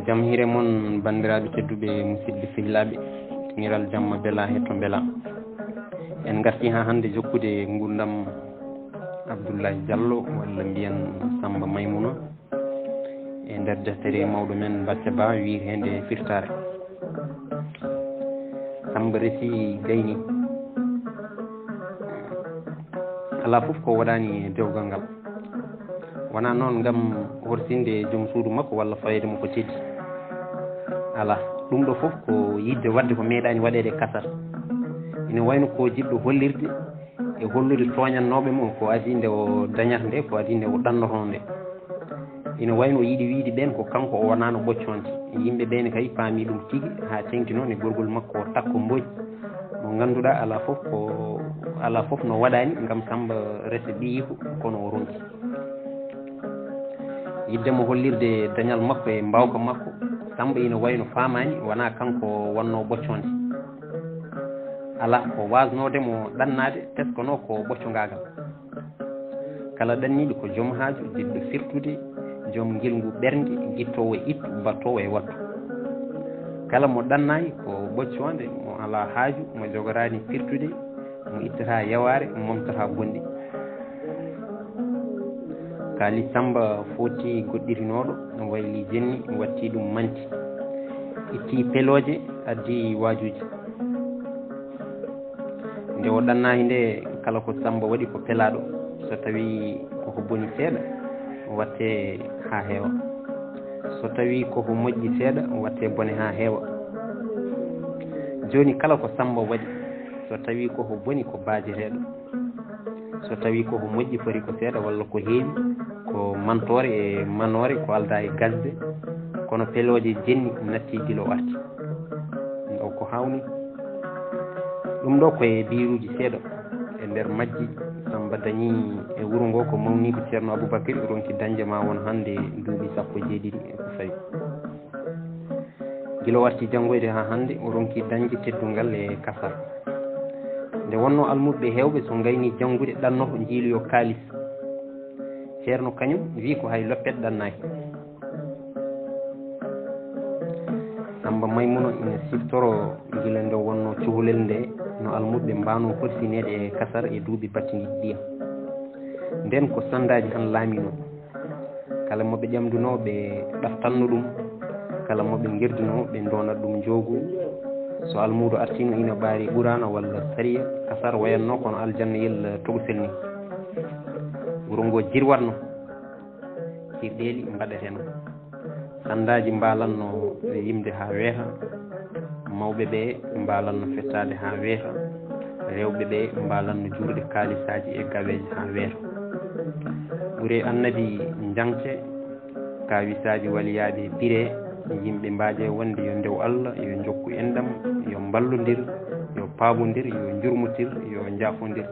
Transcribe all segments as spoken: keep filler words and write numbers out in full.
Jam hiire mon, banndiraaɓe tedduɓe, musidɓe sehilaaɓe, ñiral jamma bela he to bela. En ngarti haa hannde jokkude nguurndam Abdoulaye Diallo, walla mbiyen Samba Maymuna, e nder deftere mawɗo men Bacca Ba, wiyeteende Firtaare. Samba resi gayni. Alaa fof ko waɗaani e dewgal ngal. Wonaa noon ngam horsinde joom suudu makko walla faweede mo ko cedi. Alaa, ɗum ɗo fof ko yiɗde waɗde ko meeɗaani waɗeede e kasar. Ina wayno ko jiɗɗo hollirde e hollude tooñannooɓe mo ko adii nde o dañata nde, ko adii nde o ɗannotonoo nde. Ina wayno o yiɗi wiyde ɓeen ko kanko o wonaano ɓoccoonde. Yimɓe ɓeen kay paami ɗum tigi haa teŋti noon e gorgol makko o Takko Mbodj mo ngannduɗaa alaa fof ko, alaa fof no waɗaani ngam Samba resa ɓiyiiko, kono o ronki. Yiɗde mo hollirde dañal makko e mbaawka makko, Samba ina wayno faamaani wonaa kanko wonnoo ɓoccoonde. Alaa ko waasnoode mo ɗannaade, teskonoo ko ɓoccongaagal. Kala ɗanniiɗo ko joom haaju, jiɗɗo firtude, joom ngilngu ɓernde, gittoowo e ittu, battoowo e wattu. Kala mo ɗannaay ko ɓoccoonde, mo alaa haaju, mo jogoraani firtude, mo ittataa yawaare, momtataa bonɗi. Kaali Samba foti goɗɗirinooɗo, wayli jenni, watti ɗum manti. Itti pelooje, addi waajuuji. Nde o ɗannaaki nde, kala ko Samba waɗi ko pelaaɗo. So tawii ko ko boni seeɗa, wattee haa heewa. So tawii ko ko moƴƴi seeɗa, wattee bone haa heewa. Jooni kala ko Samba waɗi, so tawii ko ko boni ko baajeteeɗo. So tawii ko ko moƴƴi foti ko seeɗa walla ko heewi, ko mantoore e manoore, ko aldaa e gasde, kono pelooje jenni natti gila o arti. Ɗo ko haawnii. Ɗum ɗo ko e biiruuji seeɗa. E nder majji, Samba dañi e wuro ngo ko mawniiko Ceerno Aboubacry ronki dañde maa won hannde duuɓi sappo e jeeɗiɗi e ko fawi. Gila o arti janngoyde haa hannde, o ronki dañde teddungal e kasar. Nde wonnoo almuuɓe heewɓe so ngayni janngude ɗannoto njiiloyo kaalis. Ceerno kañum wiyi ko hay loppet ɗannaaki. Samba Maymuna ina siftoroo gila nde wonnoo cuholel nde no almuuɓe mbaanoo horsineede e kasar e duuɓi battindiɗi ɗiya. Ndeen ko sandaaji tan laaminoo. Kala mo ɓe ƴamdunoo, ɓe ɗaftanno ɗum. Kala mo ɓe ngirdunoo, ɓe ndonat ɗum njoogu. So almuudo artiino ina ɓaari Quraana walla sariya, kasar wayatno kono aljannayel tokosel ni. Wuro ngo jirwatno, kirɗeeli mbaɗateno. Sandaaji mbaalanno yimde haa weeta, mawɓe ɓe mbaalanno fettaade haa weeta, rewɓe ɓe mbaalanno juurde kaalisaaji e gaweeje haa weeta. Ɓure Annabi njaŋte, kaawisaaji waliyaaɓe pire, yimɓe mbaaje wonde yo ndew Allah, yo njokku enɗam, yo mballondir, yo paabondir, yo njurmotir, yo njaafondir.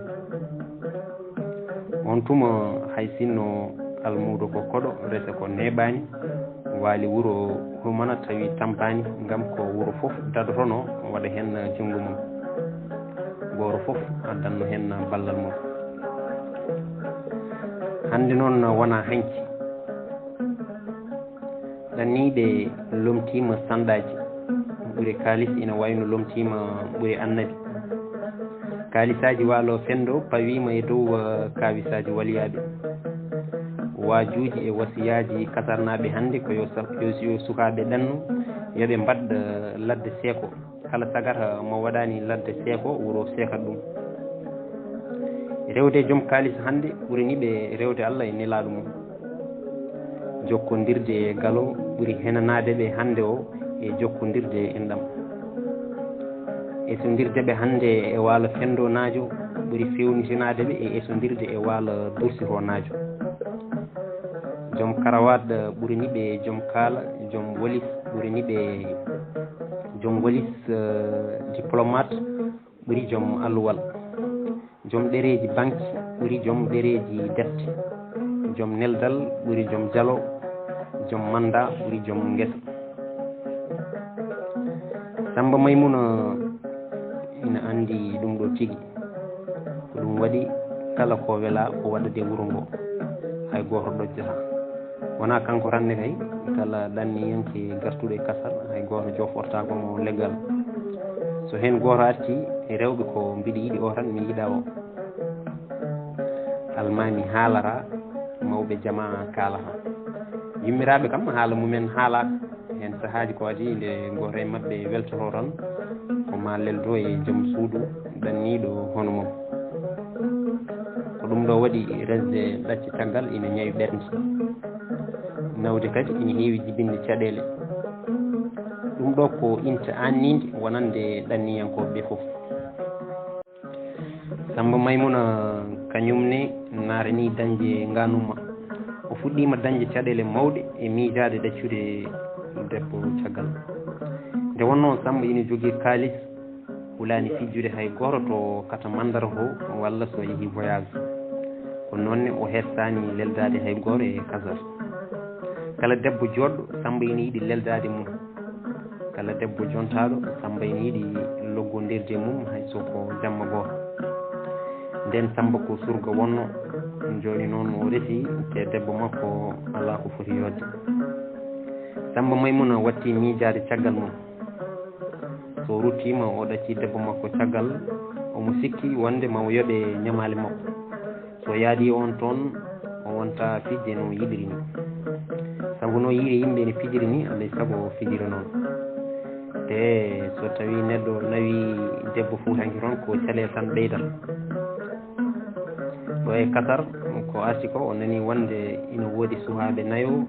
On tuma hay sinno almuudo ko koɗo, rese ko neeɓaani, waali wuro humana tawi tampaani, ngam ko wuro fof dadotono waɗa heen junngo mum, gooto fof addanno heen ballal mum. Hannde noon wonaa hanki. Ɗanniiɓe lomtiima sandaaji, ɓure kaalis ina wayno lomtiima ɓure Annabi. Kaalisaaji waalo fenndo pawiima e dow, eh, kaawisaaji waliyaaɓe. Waajuuji e wasiyaaji kasarnaaɓe hannde ko yo sa-, yo, yo sukaaɓe ɗanno, yo ɓe mbaɗ, eh, ladde seeko. Kala sagata mo waɗaani ladde seeko, wuro seekat ɗum. Rewde joom kaalis hannde ɓurani ɓe rewde Allah e nelaaɗo mum. Jokkondirde e galo ɓuri henanaade ɓe hannde o e jokkondirde e enɗam. Esondirde ɓe hannde e waalo fenndonaajo ɓuri fewnitinaade ɓe e esondirde e waalo dursitonaajo. Joom karawaat ɓurani ɓe joom kaala, joom wolis ɓurani ɓe joom wolis, eh, diplomat ɓuri joom alluwal. Joom ɗereeji banki ɓuri joom ɗereeji defte. Joom neldal ɓuri joom jalo. Joom mannda ɓuri joom ngesa. Samba Maymuna ina anndi ɗum ɗo tigi. Ko ɗum waɗi kala ko welaa ko waɗade wuro ngo, hay gooto ɗojjataa. Wonaa kanko tan ne kay, kala ɗanniyanke gartuɗo e Kasar, hay gooto jofortaako mo leggal. So heen gooto artii e rewɓe ko mbiɗa yiɗi o tan, mi yiɗaa o. Almaami haalata, mawɓe jamaa kaalata. Yummiraaɓe kam haala mumen haalaaka. Heen sahaaji ko adii nde gooto e maɓɓe weltotoo tan, ko maa leldo e jom suudu ɗanniiɗo hono mum. Ko ɗum ɗo waɗi resde ɗacce caggal ina ñawi ɓernde. Nawde kadi ina heewi jibinde caɗeele. Ɗum ɗo ko inta aanniinde wonande ɗanniyankooɓe ɓe fof. Samba Maymuna kañum ne naatanii dañde ngaanumma. O fuɗɗiima dañde caɗeele mawɗe e miijaade ɗaccude debbo caggal. Nde wonnoo Samba ina jogii kaalis, hulaani fijjude hay gooto to kata mandara o walla so yehi voyage. Ko noon ne o hettaani leldaade hay gooto e Kasar. Kala debbo jooɗɗo, Samba ina yiɗi leldaade mum. Kala debbo jontaaɗo, Samba ina yiɗi loggondirde e mum hay so ko jamma gooto. Ndeen Samba ko surga wonnoo, jooni noon o resi te debbo makko alaa ko foti yooɗde. Samba Maymuna watti miijaade caggal mum. So ruttiima o ɗaccii debbo makko caggal, omo sikki wonde ma o yoɓe ñamaali makko. So yaadii oon toon, o wonta fijde no yiɗiri ni. Sabu no yiiri yimɓe ene pijiri ni, alay sago o fijira noon. Te so tawii neɗɗo nawii debbo fuutanke toon, ko caɗeele tan ɓeydata. Ɗo e Kasar, ko arti ko, o nanii wonde ina woodi suhaaɓe nayo,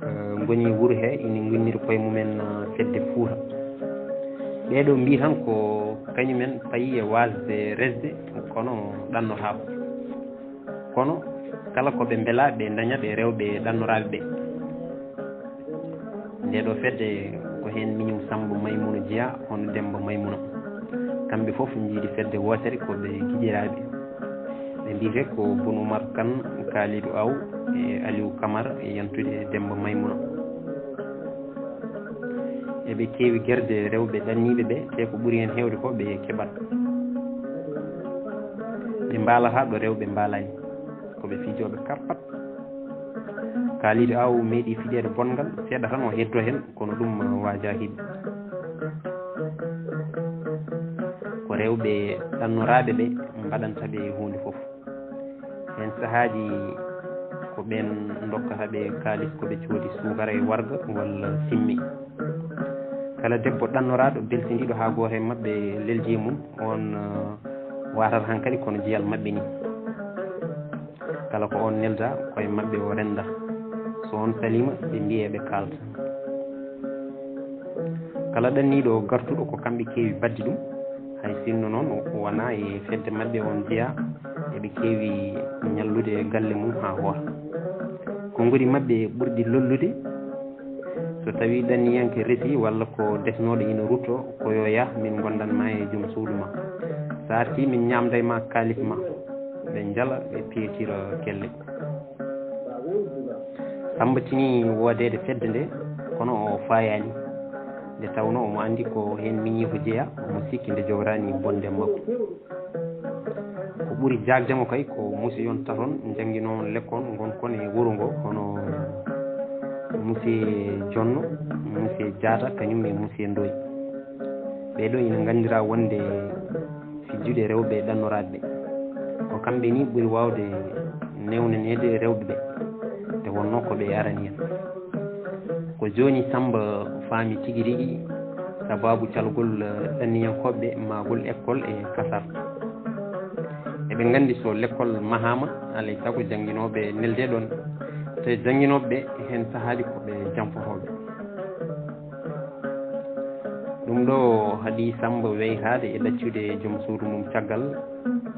eh, ngoni wuro he, ina ngunniri koye mumen, eh, fedde Fuuta. Ɓee ɗo mbii tan ko kañumen payi e waasde resde, kono ɗannotaako. Kono kala ko ɓe mbelaa, ɓe ndañat e rewɓe ɗannoraaɓe ɓe. Ndee ɗoo fedde ko heen miñum Sammba Maymuna jeyaa, hono Demmba Maymuna. Kamɓe fof njiidi fedde wootere, ko ɓe giƴiraaɓe. Ɓe mbiyetee ko Bun Umar Kan, Kaalidu Aw e Aliw Kamara e yantude Demmba Maymuna. Eɓe keewi gerde rewɓe ɗanniiɓe ɓe, te ko ɓuri heen heewde ko ɓe keɓat. Ɓe mbaalataa ɗo rewɓe mbaalaani. Ko ɓe fijooɓe karpat. Kaalidu Aw meeɗi fijeede bonngal, seeɗa tan o heddoo heen, kono ɗum waajaa hiɓe. Ko rewɓe ɗannoraaɓe ɓe mbaɗanta ɓe huunde fof. Heen sahaaji ko ɓeen ndokkata ɓe kaalis ko ɓe coodi suukara e warga walla simmi. Kala debbo ɗannoraaɗo beltindiiɗo haa gooto e maɓɓe leldi e mum, oon, eh, waatata hankadi kono jiyal maɓɓe ni. Kala ko oon nelda, koye maɓɓe o renda. So oon saliima, ɓe mbiya ɓe kaalta. Kala ɗanniiɗo gartuɗo, ko kamɓe keewi baɗde ɗum. Hay sinno noon, o wonaa e fedde maɓɓe oon jeyaa, eɓe keewi ñallude e galle mum haa hoota. Ko ngoni maɓɓe ɓurɗi lollude, so tawii ɗanniyanke resi walla ko desnooɗo ina ruttoo, ko yo yah, min ngondan ma e joom suudu ma. So artii, min ñaamda e ma kaalis ma. Ɓe njala, ɓe peetira kelle. Sammba tinii woodeede fedde nde, kono o faayaani. Nde tawnoo omo anndi ko heen miñi ko jeyaa, omo sikki nde jogoraani bonde makko. Ko ɓuri jaagde mo kay ko musiyon taton njannginoo lekkol ngonkon e wuro ngo, hono Muse Jonno, Muse Jaata, kañum e Muse Ndoy. Ɓee ɗoo ina nganndiraa wonde fijjude rewɓe ɗannoraaɓe ɓe. Ko kamɓe nii ɓuri waawde newnaneede rewɓe ɓe, nde wonnoo ko ɓe arani en. Ko jooni Sammba faami tigi rigi sabaabu calgol, eh, ɗanniyankooɓe ɓe maagol ekkol e Kasar. Eɓe nganndi so lekkol mahaama, alay sago jannginooɓe neldee ɗoon. Te jannginooɓe ɓe heen sahaaji ko ɓe janfotooɓe. Ɗum ɗo haɗi Sammba weytaade e ɗaccude joom suudu mum caggal,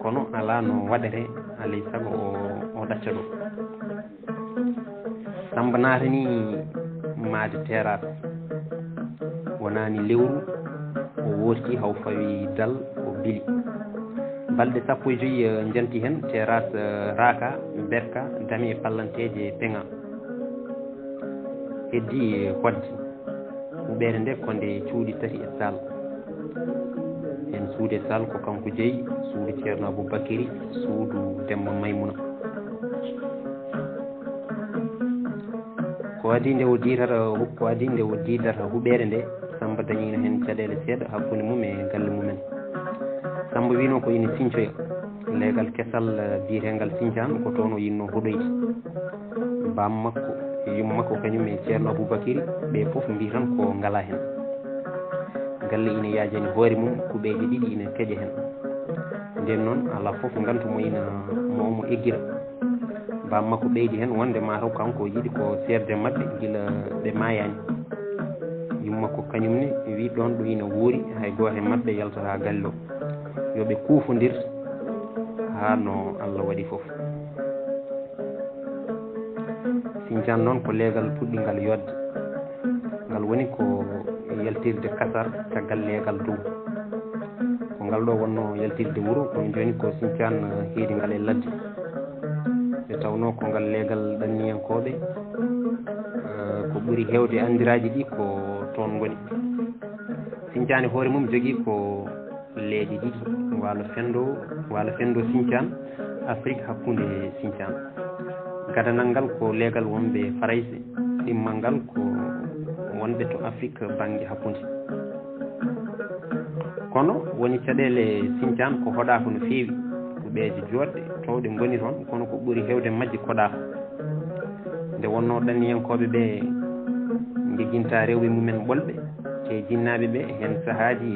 kono alaa no waɗere, alay sago o, o ɗacca ɗum. Sammba naatani maayde Teeraas. Wonaani lewru, o woorti haw fawi dal, o bili. Balɗe sappo e joy, eh, njanti heen, Teeraas, eh, raaka, berka, dame e pallanteeje peŋa. Heddii hoɗde. Huɓeere nde ko nde cuuɗi tati e saal. Heen suudu e saal ko kanko jeyi, suudu Ceerno Abubakiri, suudu Demmba Maymuna. Ko adii nde o diidata, ko adii nde o diidata huɓeere nde, Sammba dañiino heen caɗeele seeɗa hakkunde mum e galle mumen. Sammba wiino ko ina siñcoya leegal kesal, eh, biyeteengal Siñcaan, ko toon o yinnoo hoɗoyde. Baam makko, yum makko kañum e Ceerno Abubakiri, ɓe fof mbii tan ko ngalaa heen. Galle ina yaajani hoore mum, kuɓeeje ɗiɗi ina keƴa heen. Ndeen noon, alaa fof ngantu mo ina, mo omo eggira. Baam makko ɓeydi heen wonde maa taw kanko o yiɗi ko seerde maɓɓe gila ɓe maayaani. Yum makko kañum ne wii ɗoon ɗo ina wuuri, hay gooto e maɓɓe yaltataa galle o. Yo ɓe kuufondir haa no Allah waɗi fof. Siñcaan noon ko leegal puɗɗingal yooɗde. Ngal woni ko yaltirde kasar caggal leegal dow. Ko ngal ɗo wonnoo yaltirde wuro, kono jooni ko Siñcaan heedi ngal e ladde. Nde tawnoo ko ngal leegal ɗanniyankooɓe, eh, ko ɓuri heewde anndiraaji ɗi ko toon ngoni. Siñcaan e hoore mum jogii ko leeɗe ɗiɗi, waalo fenndo, waalo fenndo Siñcaan, Afrik hakkunde Siñcaan. Gadanal ngal ko leegal wonɓe Farayse, ɗimmal ngal ko wonɓe to Afrik bannge hakkunde. Kono woni caɗeele Siñcaan ko hoɗaaka no feewi, kuɓeeje jooɗɗe, toowɗe ngoni toon, kono ko ɓuri heewde majje koɗaaka. Nde wonnoo ɗanniyankooɓe ɓe ndeginta rewɓe mumen ɓolɓe, te jinnaaɓe ɓe heen sahaaji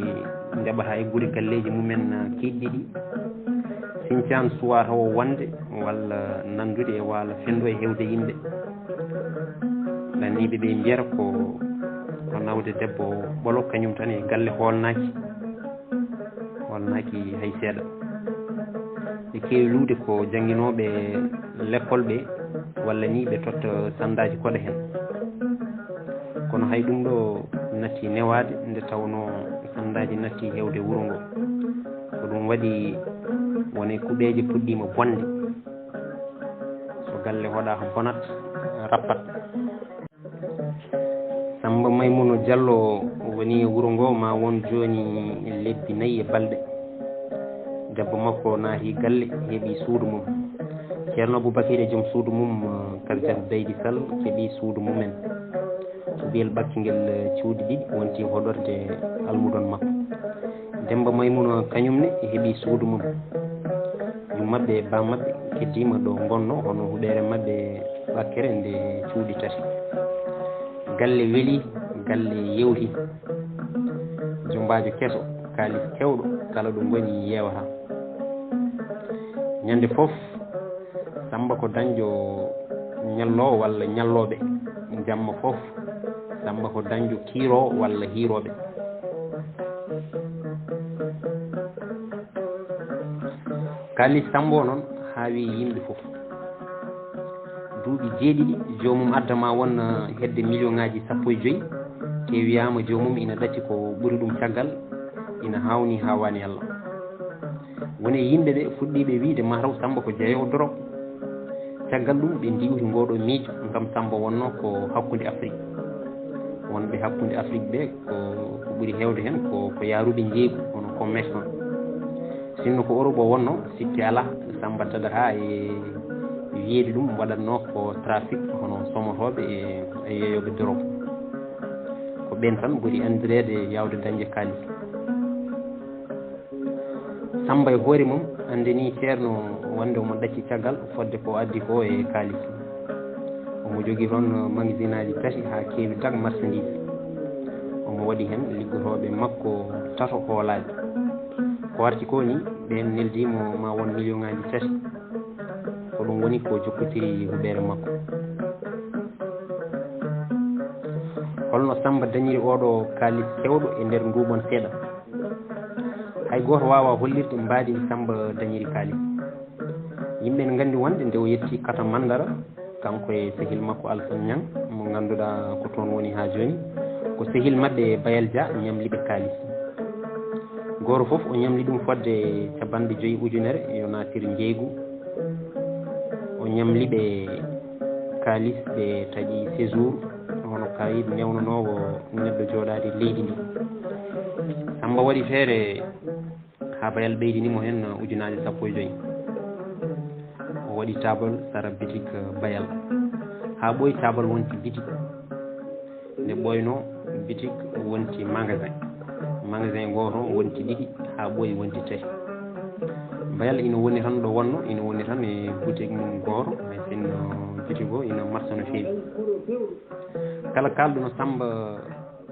njaɓata e gure galleeji mumen kiiɗɗi ɗi. Siñcaan suwaa tawo wonde walla nanndude e waalo fenndo e heewde yimɓe. Ɗanniiɓe ɓe mbiyata ko, ko nawde debbo ɓolo kañum tan e galle hoolnaaki. Wonnaaki hay seeɗa. Ɓe keewi luude ko jannginooɓe lekkol ɓe, walla ni ɓe totta sanndaaji koɗa heen. Kono hay ɗum ɗo natti newaade nde tawnoo sanndaaji natti heewde wuro ngo. Ko ɗum waɗi woni kuɓeeje puɗɗiima bonde. So galle hoɗaaka bonat, rappat. Sammba Maymuna Jallo woni e wuro ngo ma won jooni lebbi nayi e balɗe. Debbo makko naati galle, heɓi suudu mum. Ceerno Abubakir e joom suudu mum, Karjal Beydi Sal, keɓi suudu mumen. Cuɓiyel ɓakki ngel cuuɗi ɗiɗi wonti hoɗorde almudon makko. Demmba Maymuna kañum ne heɓi suudu mum. Yum maɓɓe e baam maɓɓe keddiima ɗo ngonno, hono huɓeere maɓɓe ɓakkere nde cuuɗi tati. Galle weli, galle yewti. Jombaajo keso, kaalis keewɗo, kala ɗo ngoni yeewata. Ñande fof, Sammba ko dañjo ñalloowo walla ñallooɓe. Jamma fof, Sammba ko dañjo kiiroowo walla hiirooɓe. Kaalis Sammba o noon haawi yimɓe fof. Duuɓi jeeɗiɗi, joomum adda ma won, eh, hedde miliyoŋaaji sappo e joy, te wiyaama joomum ina ɗacci ko ɓuri ɗum caggal, ina haawni haawaani Allah. Woni e yimɓe ɓe fuɗɗiiɓe wiyde mataw Sammba ko jeyoowo dorog. Caggal ɗum ɓe ndiiwti ngoo ɗoo miijo, ngam Sammba wonnoo ko hakkunde Afrik. Wonɓe hakkunde Afrik ɓe ko, ko ɓuri heewde heen ko, ko yaaruɓe njeeygu, hono commerçant. Sinno ko Europe o wonnoo, sikke alaa, Sammba daɗataa e wiyeede ɗum waɗatnoo ko trafic, hono somotooɓe e, e yeeyooɓe dorog. Ko ɓeen tan ɓuri anndireede yaawde dañde kaalis. Sammba e hoore mum anndinii Ceerno wonde omo ɗacci caggal fodde ko addi ko e kaalis. Omo jogii toon magasinaaji tati haa keewi dag marchandise. Omo waɗi heen liggotooɓe makko tato hoolaaɓe. Ko arti ko ni, ɓeen neldii mo ma won miliyoŋaaji tati. Ko ɗum woni ko jokkotiri huɓeere makko. Holno Sammba dañiri oo ɗoo kaalis keewɗo e nder nduuɓon seeɗa? Hay gooto waawaa hollirde mbaadi ndi Sammba dañiri kaalis. Yimɓe ne nganndi wonde nde o yetti Kata Mandara, kanko e sehil makko Alsan Ñaŋ, mo ngannduɗaa ko toon woni haa jooni, ko sehil maɓɓe Bayal Dia ñamli ɓe kaalis. Gooto fof o ñamli ɗum fodde capanɗe joy ujunere, yo naatir njeeygu. O ñamli ɓe kaalis, ɓe taƴi séjour, hono kayit newnanoowo neɗɗo jooɗaade leydi ndi. Sammba waɗi feere haa Bayal ɓeydini mo heen ujunaaje sappo e joy. O waɗi taabal sara bitik Bayal. Haa ɓooyi taabal wonti bitik. Nde ɓooynoo, bitik wonti magasin. Magasin gooto wonti ɗiɗi, haa ɓooyi wonti tati. Bayal ina woni tan ɗo wonnoo, ina woni tan e butik mum gooto, hay sinno bitik o ina marsa no feewi. Kala kaalɗo no Sammba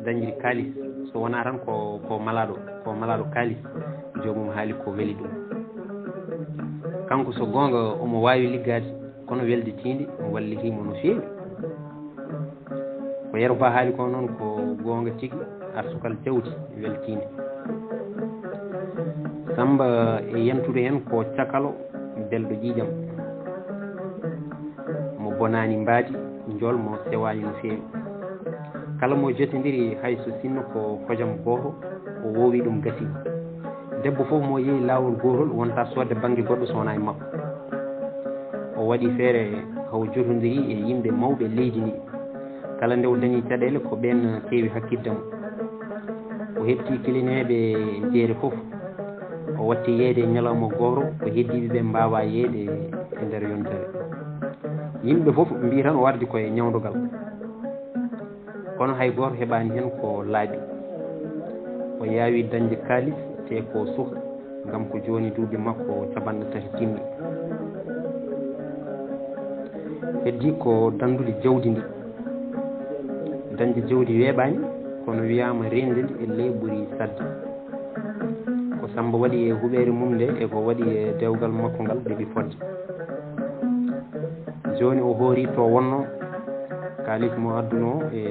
dañiri kaalis, so wonaa tan ko, ko malaaɗo, ko malaaɗo kaalis, joomum haali ko weli ɗum. Kanko so goonga omo waawi liggaade, kono welditiinde wallitiimo no feewi. Ko Yero Ba haali ko noon ko goonga tigi, arsukal jawdi weltiinde. Sammba e yantude heen ko cakalo belɗo ƴiiƴam, mo bonaani mbaadi, njool mo sewaani no feewi. Kala mo jotondiri, hay so sinno ko hojom gooto, o woowi ɗum gasii. Debbo fof mo yehi laawol gootol wonta soodde bannge goɗɗo so wonaa e makko. O waɗi feere haw jotondiri e yimɓe mawɓe leydi ndi. Kala nde o dañi caɗeele, ko ɓeen keewi hakkitde mo. O heɓti kilineeɓe jeere fof. O watti yeeyde e ñalawma gooto, ko heddiiɓe ɓe mbaawaa yeeyde e nder yontere. Yimɓe fof mbii tan o ardi ko e ñawndogal. Kono hay gooto heɓaani heen ko laaɓi. O yaawi dañde kaalis, tee ko suka, ngam ko jooni duuɓi makko capanɗe tati timmi. Heddii ko danndude jawdi ndi. Dañde jawdi weeɓaani, kono wiyaama reende ndi e ley ɓuri saɗde. Ko Sammba waɗi e huɓeere mum nde e ko waɗi e dewgal makko ngal ɗeɓi fodde. Jooni o hoori to wonnoo, kaalis mo addunoo e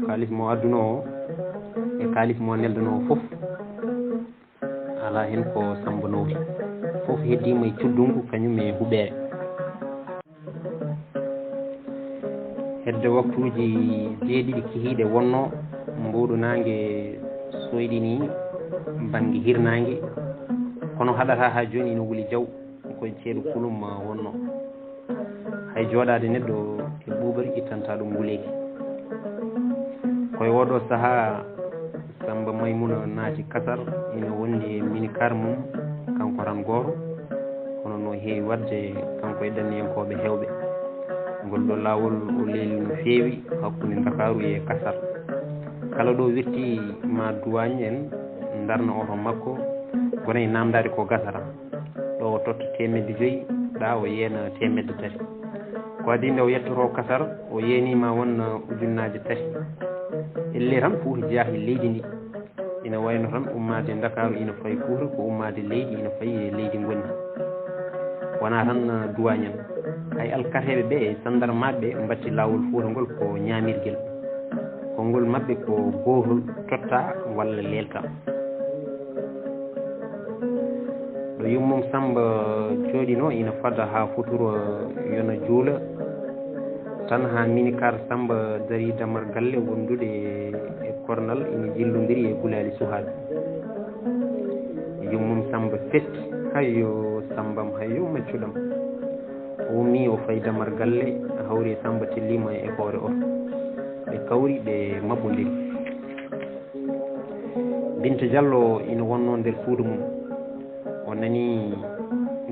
kaalis mo addunoo o e kaalis mo neldanoo o fof, alaa heen ko Sammba nowti. Fof heddiima e cuddunngu kañum e huɓeere. Hedde waktuuji jeeɗiɗi kihiiɗe wonnoo, mbuuɗu naange soyɗinii bannge hirnaange, kono haɗataa haa jooni ina wuli jaw, ko e ceeɗu kulum wonnoo. Hay jooɗaade neɗɗo e ɓuuɓri ittantaa ɗum nguleeki. Ko e ooɗoo sahaa Sammba Maymuna naati Kasar, ina wondi e minicar mum, kanko tan gooto, hono no heewi waɗde kanko e ɗanniyankooɓe heewɓe. Ngol ɗoo laawol o leeli no feewi hakkunde Ndakaaru e Kasar. Kala ɗo wirti ma duwaañ en ndarna oto makko, gona e naamndaade ko gasata. Ɗo o totta teemedde joyi, ɗa o yeena teemedde tati. Ko adii nde o yettoto Kasar, o yeeniima won ujunnaaje tati. Ellee tan Fuuta jeyaa e leydi ndi. Ina wayno tan ummaade Ndakaaru ina fayi Fuuta, ko ummaade leydi ina fayi e leydi ngonndi. Wonaa tan duwaañ en. Hay alkateeɓe ɓe e sanndarmaaɓe ɓe mbatti laawol Fuuta ngol ko ñaamirgel. Konngol maɓɓe ko gootol, totta walla leelta. Ɗo yummum Sammba jooɗinoo ina fada haa futuro yona juula, tan haa minicar Sammba darii damar galle wondude e kornal ina jillondiri e gulaali suhaaɓe. Yummum Sammba fetti, "Hayyo Sammbam, hayyo maccuɗam." O ummii, o fayi damar galle, hawri e Sammba telliima e hoore oto. Ɓe kawri, ɓe maɓɓondiri. Binta Jallo ina wonnoo nder suudu mum. O nanii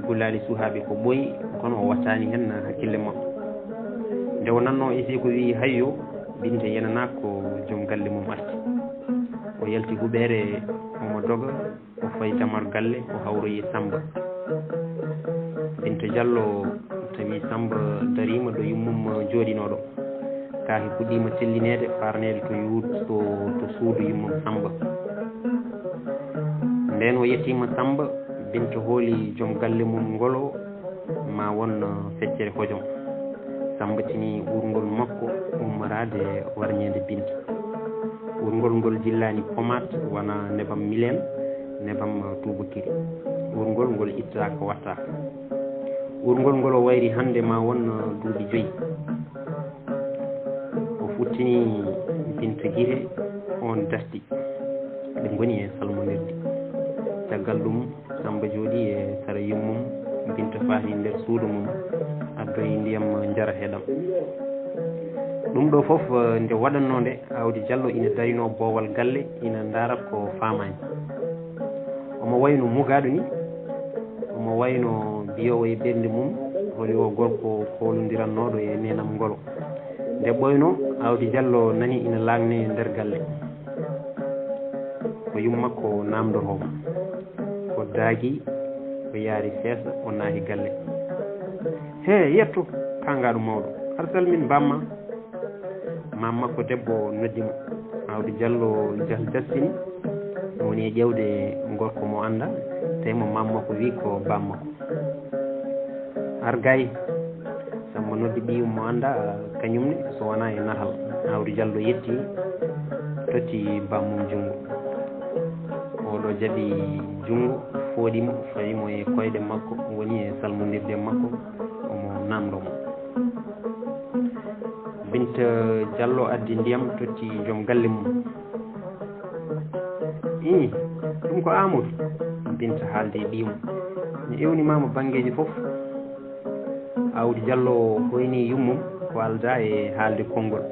gulaali suhaaɓe ko ɓooyi, kono o wattaani heen hakkille makko. Nde o nannoo Ese ko wiyi hayyo, Binta yenanaa ko joom galle mum arti. O yalti huɓeere, omo doga, o fayi damar galle, o hawroyi e Sammba. Binta Jallo tawi Sammba dariima ɗo yummum jooɗinoo ɗo. Kaahi puɗɗiima tellineede, faarneede to yuut-, to, to suudu yummum Sammba. Ndeen o yettiima Sammba, Binta hooli joom galle mum ngolo, ma won feccere hojom. Sammba tini uurngol makko ummoraade warñeende Binta. Uurngol ngol jillaani pomaat, wona nebam milen, nebam tuubakiri. Uurngol ngol ittaaka, wattaaka. Uurngol ngol o wayri hannde ma won duuɓi joyi. O futtini Binta gite, oon darti. Ɓe ngoni e salmondirde. Caggal ɗum, Sammba jooɗii e sara yummum, Binta faati nder suudu mum, addoyi ndiyam njara heɗam. Ɗum ɗo fof, eh, nde waɗannoo nde, Aawdi Jallo ina darinoo boowal galle, ina ndaara ko faamaani. Omo wayno mugaaɗo ni, omo wayno biyoowo e ɓernde mum, holi o gorko koolondirannooɗo e neenam ngolo. Nde ɓooynoo, Aawdi Jallo nani ina laaŋnee nder galle. Ko yum makko naamndoroo mo. O daagii, o yaari seesa, o naati galle. "Hee, yetto, kaangaaɗo mawɗo, aɗa salmin baam maa?" Maam makko debbo noddi mo. Aawdi Jallo jal-, jastini, woni e ƴeewde gorko mo anndaa, tawi mo maam makko wi ko baam makko. "Ar gay." Sammba noddi ɓiyum mo anndaa, kañum ne so wonaa e natal. Aawdi Jallo yetti, totti bammum junngo. Oɗo jaɓi junngo, fooɗi mo, fawi mo e koyɗe makko, woni e salmondirde makko, omo naamndo mo. Binta Jallo addi ndiyam, totti joom galle mum. "Ii, ɗum ko Aamadu," Binta haaldi e ɓiyum. "Mi ewnimaama banngeeji fof." Aawdi Jallo hoyni yummum ko aldaa e haalde konngol.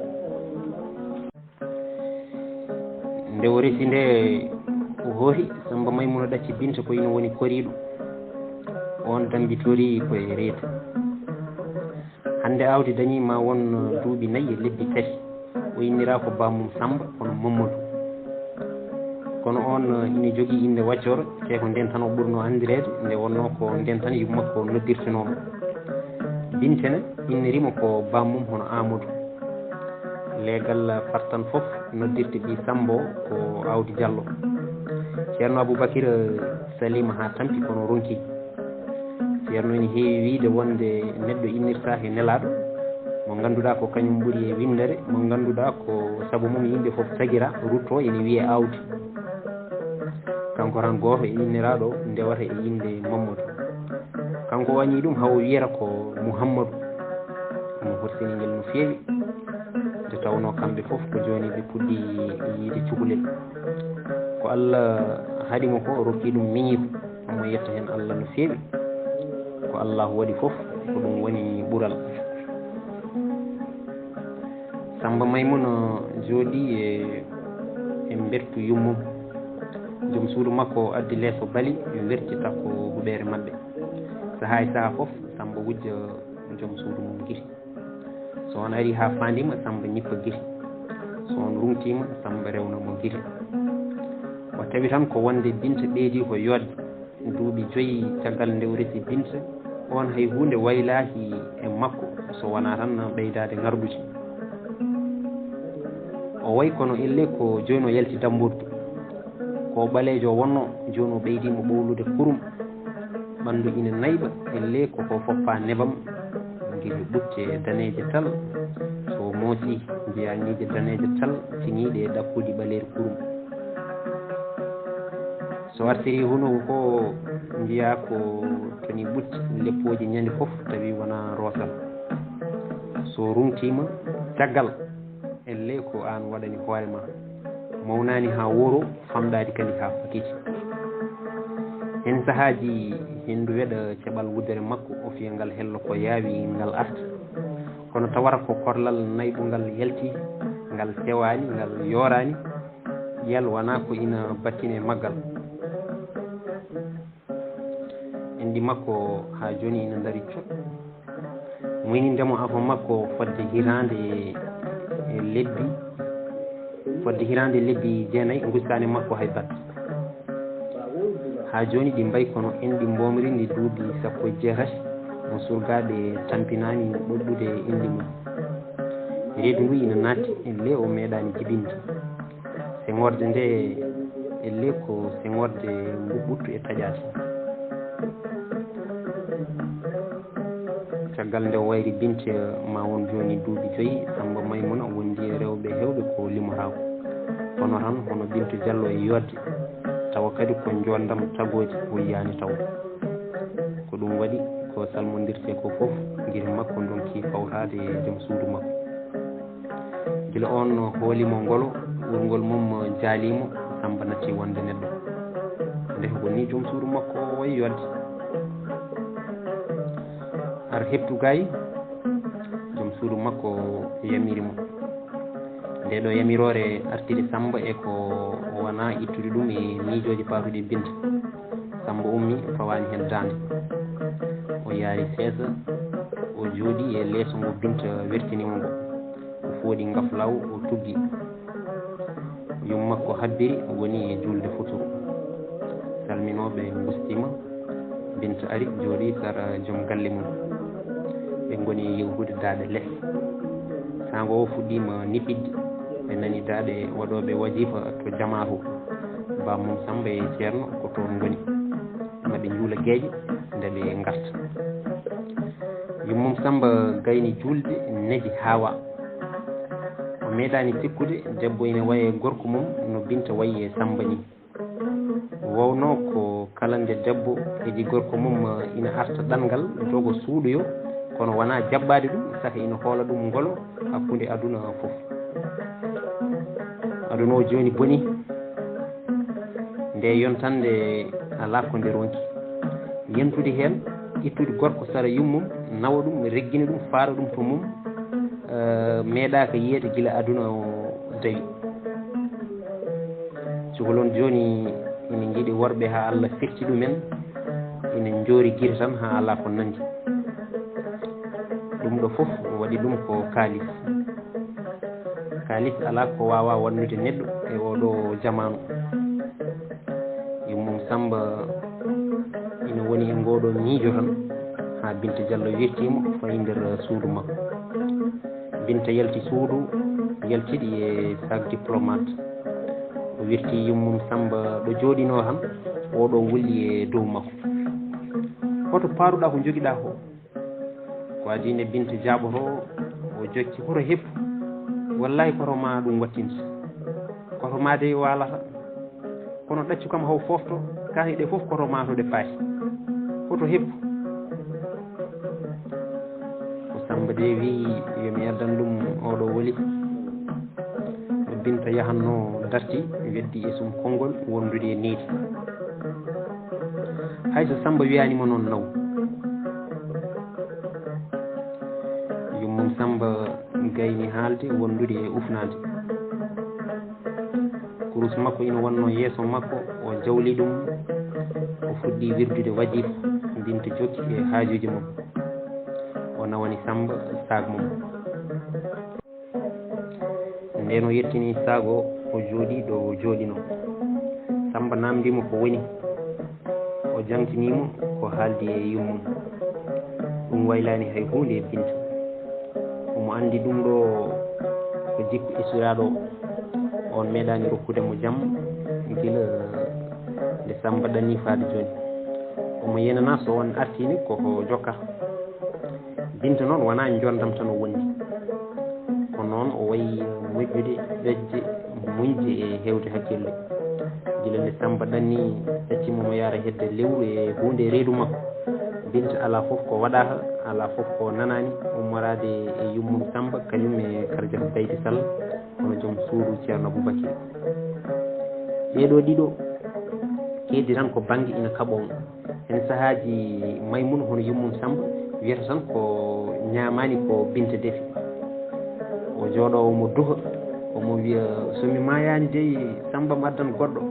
Nde o resi nde, o hoohi, Sammba Maymuna ɗacci Binta ko ina woni koriiɗo. Oon tambitori ko e reedu. Hannde Aawdi dañii ma won duuɓi nayi e lebbi tati. O inniraa ko bammum Sammba, kono Mammadu. Kono oon ina jogii innde waccooro, te ko ndeen tan o ɓurnoo anndireede, nde wonnoo ko ndeen tan yumma ko noddirtenoo mo. Binta ne inniri mo ko bammum hono Aamadu. Leegal Fartan fof noddirta ɓiy Sammba o ko Aawdi Jallo. Ceerno Abubakir saliima haa tampi, kono ronki. Ceerno ina heewi wiyde wonde neɗɗo innirtaa he nelaaɗo mo ngannduɗaa ko kañum ɓuri e winndere, mo ngannduɗaa ko sabu mum yimɓe fof tagira, ruttoo ina wiyee Aawdi. Kanko tan gooto e inniraaɗo ndewata e innde Mammadu. Kanko o añii ɗum haa o wiyata ko Muhammadu. Ɗum horsini ngel no feewi, nde tawnoo kamɓe fof ko jooni ɓe puɗɗi yiyde cukalel. Ko Allah haɗi mo ko, o rokki ɗum miñiiko. Omo yetta heen Allah no feewi. Ko Allaahu waɗi fof, ko ɗum woni ɓural. Sammba Maymuna jooɗii e, e mbertu yummum. Joom suudu makko addi leeso bali, werti takko huɓeere maɓɓe. Sahaa e sahaa fof, Sammba wujja joom suudu mum gite. So on arii haa faandii ma, Sammba ñippa gite. So on ruŋtii ma, Sammba rewna mo gite. O tawi tan ko wonde Binta ɓeydii ko yooɗde. Duuɓi joyi caggal nde o resi Binta, oon hay huunde waylaaki e makko so wonaa tan ɓeydaade ŋarɗude. O wayi kono ellee ko jooni o yalti dammbordu. Ko o ɓaleejo o wonnoo, jooni o ɓeydiima ɓowlude kurum. Ɓanndu ina nayɓa, ellee ko ko foppaa nebam. Giri ɓutte daneeje tal, so o moosii, njiyaa ñiiƴe daneeje tal, ciñiiɗe e ɗakkuuji ɓaleeri kurum. So artirii hunuko ko, njiyaa ko toni ɓutte, leppooji ñande fof, tawi wonaa roosal. So ruŋtiima caggal, ellee ko aan waɗani hoore ma. Mawnaani haa wooroo, famɗaani kadi haa fakiti. Heen sahaaji, henndu weɗa ceɓal wuddere makko, o fiya ngal hello ko yaawi ngal arta. Kono tawata ko korlal nayɓungal yalti, ngal sewaani, ngal yooraani, yal wonaa ko ina battine maggal. Enɗi makko haa jooni ina ndarii cot. Muyninde mo afo makko fodde hitaande e lebbi, fodde hitaande e lebbi jeenayi, ngustaani makko hay batte. Haa jooni ɗi mbayi kono enɗi mboomri ndi duuɓi sappo e jeetati mo surgaaɓe tampinaani ɗoɗɗude enɗi mum. Reedu ndu ina naatti, ellee o meeɗaani jibinde. Seŋorde nde, ellee ko seŋorde mbuɓɓuttu e taƴaade. Caggal nde o wayri Binte, ma won jooni duuɓi joyi, Sammba Maymuna wondi e rewɓe heewɓe ko limotaako. Kono tan, hono Bintu Jallo e yooɗde, tawa kadi ko njoonndam tagooji o yiyaani taw. Ko ɗum waɗi, ko salmondirtee ko fof, gite makko ndonki fawtaade e joom suudu makko. Gila oon hooli mo ngolo, ɓurngol mum jaalii mo, Sammba natti wonde neɗɗo. Nde ko nii joom suudu makko o wayi yooɗde. Ar heɓtu gaay, joom suudu makko yamiri mo. Ndee ɗoo yamiroore artiri Sammba e ko wonaa ittude ɗum e miijooji paatuɗi Binta. Sammba ummii, fawaani heen daande. O yaari seesa, o jooɗii e leeso ngo Binta wertini mo ngo. Fooɗi ngaflaaw, o tuggi. Yum makko habbiri, woni e juulde futuro. Salminooɓe ngustiima. Binta ari, jooɗii sara joom galle mum. Ɓe ngoni e yewtude daaɗe les. Saanga o fuɗɗiima nifidde. Ɓe nani daaɗe waɗooɓe wajifa to jamaa to. Bammum Sammba e Ceerno ko toon ngoni. Maɓe njuula geeƴe, nde ɓe ngarta. Yummum Sammba gayni juulde, neji haawa. O meeɗaani sikkude debbo ina wayi e gorko mum no Binta wayi e Sammba ni. Wowno ko kala nde debbo heji gorko mum ina arta ɗanngal, dogo suuɗoyo, kono wonaa jaɓɓaade ɗum, saka ina hoola ɗum ngolo hakkunde aduna fof. Aduna o jooni boni, nde yontannde alaa ko nde ronki. Yentude heen, ittude gorko sara yummum, nawa ɗum, reggina ɗum, faara ɗum to mum, eh, meeɗaaka yiyeede gila aduna o dawi. Cukalon jooni ina njiɗi worɓe haa Allah firti ɗumen, ina njoori gite tan haa alaa ko nanndi. Ɗum ɗo fof waɗi ɗum ko kaalis. Kaalis alaa ko waawaa waɗnude neɗɗo e oo ɗoo jamaanu. Yummum Sammba ina woni e ngoo ɗoo miijo tan, haa Binta Jallo wirtii mo fayi nder suudu makko. Binta yalti suudu, yaltiɗi e sac diplomate. O wirtii yummum Sammba ɗo jooɗinoo tan, oo ɗoo wulli e dow makko. Hoto paaruɗaa ko njogiɗaa ko? Ko adii nde Binta jaaɓotoo, o jokki: "Hoto heppu. Wallaahi ko to maa ɗum wattinta. Ko to maa dey waalata. Kono ɗaccu kam haw foofto, kaari ɗe fof ko to maa to ɗe paati. Hoto heppu." Ko Sammba de wiyi yo mi addan ɗum oo ɗoo woli. No Binta yahatnoo darti, weddi e sum konngol wondude e needi. Hay so Sammba wiyaani mo noon naw. Yummum Sammba gayni haalde wondude e ufnaade. Kurus makko ina wonnoo yeeso makko, o jawli ɗum, o fuɗɗi wirdude wajifa, Binta jokki e haajuuji mum. O nawani Sammba saak mum. Ndeen o yettinii saak o, o jooɗii ɗo o jooɗinoo. Sammba naamndii mo ko woni. O jaŋtinii mo ko haaldi e yummum. Ɗum waylaani hay huunde e Binta. Omo anndi ɗum ɗo ko jikku esiraaɗo o. On meeɗaani rokkude mo jam gila nde Sammba ɗannii faade jooni. Omo yenanaa so on artiino ko o jokka. Binta noon wonaa njonndam tan o wondi. Ko noon o wayi moƴƴude, ƴoƴde, muñde e heewde hakkille. Gila nde Sammba ɗannii, acci mo mo yahra hedde lewru e huunde e reedu makko. Binta alaa fof ko waɗaaka, alaa fof ko nanaani ummoraade e yummum Sammba, kañum e Karjatu Baydi Sall, hono joom suudu Ceerno Aboubacry. Ɓee ɗoo ɗiɗo keedi tan ko bannge ina kaɓoo mo. Heen sahaaji Maymuuna hono yummum Sammba wiyata tan ko ñaamaani ko Binta defi. O jooɗoo omo duha, omo wiya: "So mi maayaani dey, Sammba mi addan goɗɗo.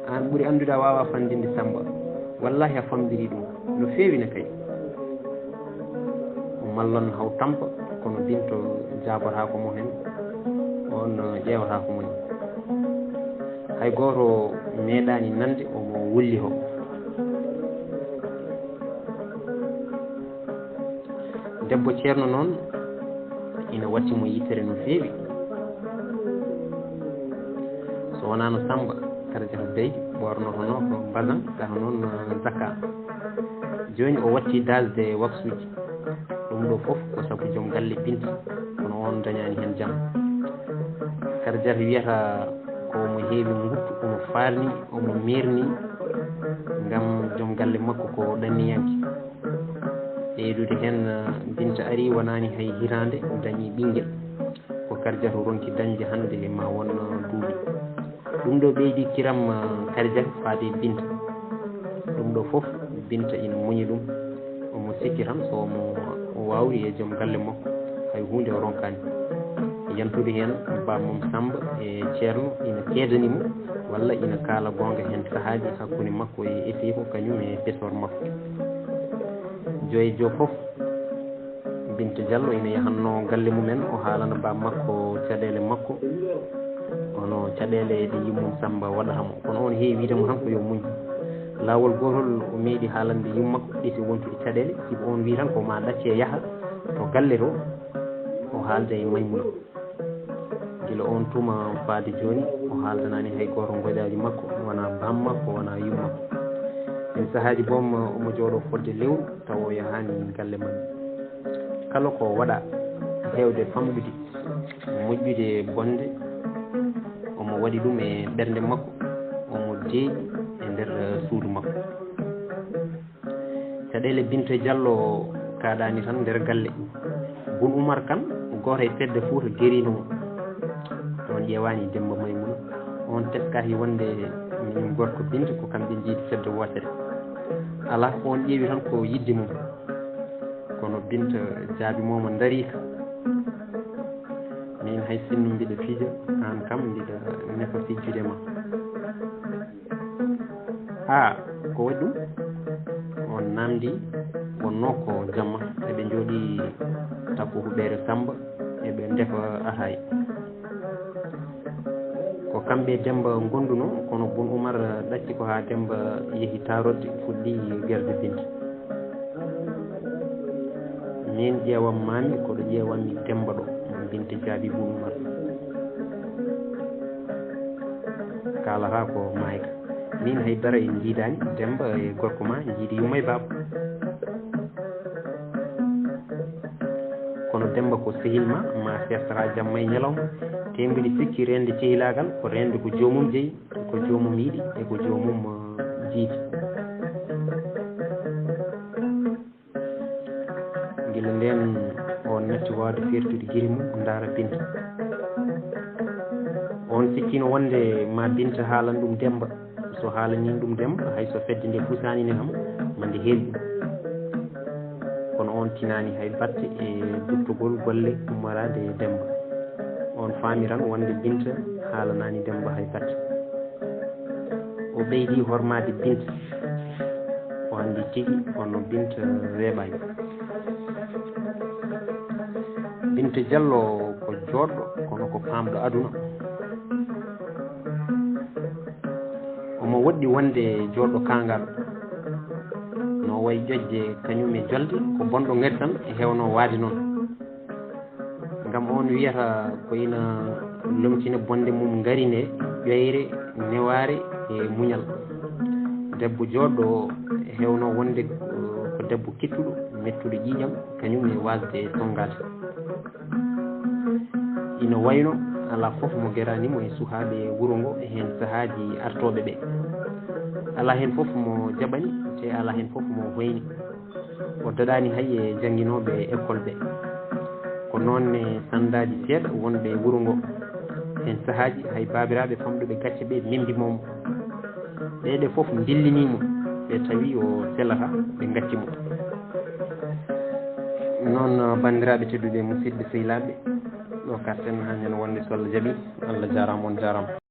Aan ɓuri anndude a waawaa fanndinde Sammba. Wallaahi a famɗirii ɗum no feewi ne kay." O mallan haw tampa, kono Binta jaabotaako mo heen, oon ƴeewataa ko moni. Hay gooto meeɗaani nande omo wulli ho. Debbo Ceerno noon ina watti mo yittere no feewi. So wonaano Sammba, Karjatu Beydi ɓoornotonoo ko mbasan, tawa noon zakka. Jooni o watti daasde waksuuji. Ɗum ɗo fof ko sabu joom galle Binta, kono oon dañaani heen jam. Karjatu wiyata ko omo heewi nguttu, omo faarni, omo meerni, ngam joom galle makko ko ɗanniyanke. Ɓeydude heen, Binta arii wonaani hay hitaande dañii ɓinngel. Ko Karjatu ronki dañde hannde ma won duuɓi. Ɗum ɗo ɓeydi kiram, eh, Karjatu faade Binta. Ɗum ɗo fof Binta ina muñi ɗum. Omo sikki tan so omo waawri e joom galle makko, hay huunde o ronkaani. Yantude heen, bammum Sammba e Ceerno ina keedani mo, walla ina kaala goonga heen sahaaji hakkunde makko e Esiiko, kañum e pesoor makko. Joy jo fof Binta Diallo ina yahanno galle mumen, o haalana baaba makko caɗeele makko, hono caɗeele ɗe yummum Samba waɗata mo. Kono on heewi wiide mo tan ko yo muñ. Laawol gootol o meeɗi haalande yumma makko, ɓe si wontude caɗeele, sibu on wi tan ko ma ɗacce yaha to galle to, o haalda e Maymuna. Gila on tuma faade jooni, o haaldanaani hay gooto ngoƴaaji makko, wonaa baaba makko, wonaa yumma makko. Ɗiin sahaaji boom, omo jooɗoo fodde lewru, tawa o yahaani galle maɓɓe. Kala ko waɗaa, heewde famɗude, moƴƴude bonde, omo waɗi ɗum e ɓernde makko, omo deeƴi e nder suudu makko. Caɗeele Binta Diallo kaaɗaani tan nder galle. Bun Umar Kan, gooto e fedde Fuuta, geriino mo. On ƴeewaani Demmba Maymuna. On teskaaki wonde minen gorko Binta ko kamɓe njiidi fedde wootere. Alaa, on ƴeewi tan ko yiɗde mum. Kono Binta jaabi mo, mo ndariika. Min hay sinno mbiɗa fija, aan kam mbiɗa nefa fijjude ma. Haa, ko waɗi ɗum? On naamndi, wonnoo ko jamma, eɓe njooɗii takko huɓeere Samba, eɓe ndefa ataay. Ko kamɓe Demmba ngondunoo, kono Bun Umar ɗacci ko haa Demmba yehi taarorde, fuɗɗi ɓerde Binta. Min ƴeewam maami, koɗo ƴeewammi Demmba ɗo, Binta jaabi Bun Umar. Kaalata ko maayka. Min hay dara en njiidaani, Demmba e gorko ma njiidi yumma e baaba. Kono Demmba ko sehil ma, ma seertata jamma e ñalawma. Te mbiɗa sikki reende cehilaagal ko reende ko joomum jeyi, ko joomum yiɗi e ko joomum, eh, jiidi. Gila ndeen, o natti waawde feertude giri mum, ndaara Binta. On sikkiino wonde ma Binta haalan ɗum Demmba. So haalanii ɗum Demmba, hay so fedde nde fusaani ne kam, ma nde heewi ɗum. Kono on tinaani hay batte e duttugol golle ummoraaɗe e Demmba. On faami tan wonde Binta haalanaani Demmba hay batte. O ɓeydi hormaade Binta. O anndi tigi hono Binta weeɓaani. Binta Diallo ko jooɗɗo, kono ko paamɗo aduna. Omo woɗɗi wonde jooɗɗo kaangal. No wayi ƴoƴde kañum e jolde, ko bonɗo ngari tan e heewno waade noon. Ngam on wiyata ko ina lomtina bonde mum ngari nde ƴoyre, newaare e muñal. Debbo jooɗɗo heewno wonde, eh, ko debbo kittuɗo, mettuɗo ƴiiƴam, kañum e waasde tonngaade. Ina wayno alaa fof mo geraani mo e suhaaɓe wuro ngo e heen sahaaji artooɓe ɓe. Alaa heen fof mo jaɓani, te alaa heen fof mo hoyni. O daɗaani hay e jannginooɓe école ɓe. Ko noon ne sanndaaji seeɗa wonɓe e wuro ngo. Heen sahaaji hay baabiraaɓe famɗuɓe gacce ɓe membi mo. Ɓeeɗe fof ndillini mo, ɓe tawi o selataa, ɓe ngacci mo. Noon, banndiraaɓe tedduɓe, musidɓe sehilaaɓe, ɗo karten haa ñande wonde so Allah jaɓi. Allah jaaraama, on jaaraama.